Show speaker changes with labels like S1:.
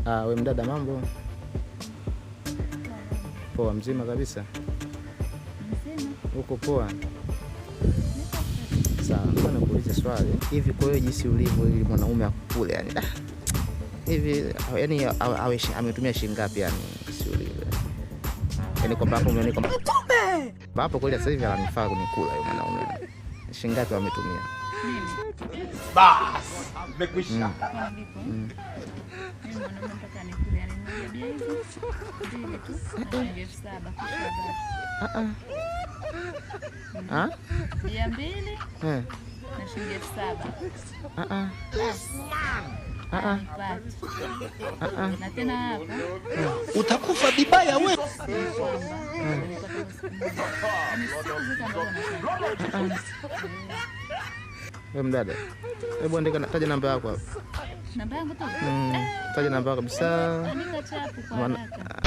S1: Ah, we mdada, mambo poa? Mzima kabisa?
S2: Mzima.
S1: Uko poa? Sawa, ngoja nikuulize swali. Hivi kwa hiyo jinsi ulivyo ili mwanaume akukule yani da. Hivi yani awe ametumia shilingi ngapi yani si ulivyo? Yaani kwamba hapo umeona kwamba Mtume. Hapo kweli sasa hivi ananifaa kunikula yule mwanaume. Shilingi ngapi ametumia?
S3: Bas, mmekwisha.
S2: Kwa nilipo. Mimi mwanaume mpaka nikule yani moja bia hizo mbili tu na shilingi 7,000 kisha basi.
S1: Ah?
S2: Bia mbili
S1: Eh.
S2: na shilingi 7,000.
S1: Ah ah. Ah ah.
S2: Nipate. Na tena hapo
S4: Utakufa vibaya we.
S2: ni kwamba nilipata siku moja. Yaani siku zote ambazo nataka.
S1: Wewe mdada. Hebu andika, taja namba yako hapo.
S2: Namba yangu tu.
S1: Taja namba yako kabisa.
S2: Andika chapu kwa
S1: Mwana-
S2: haraka.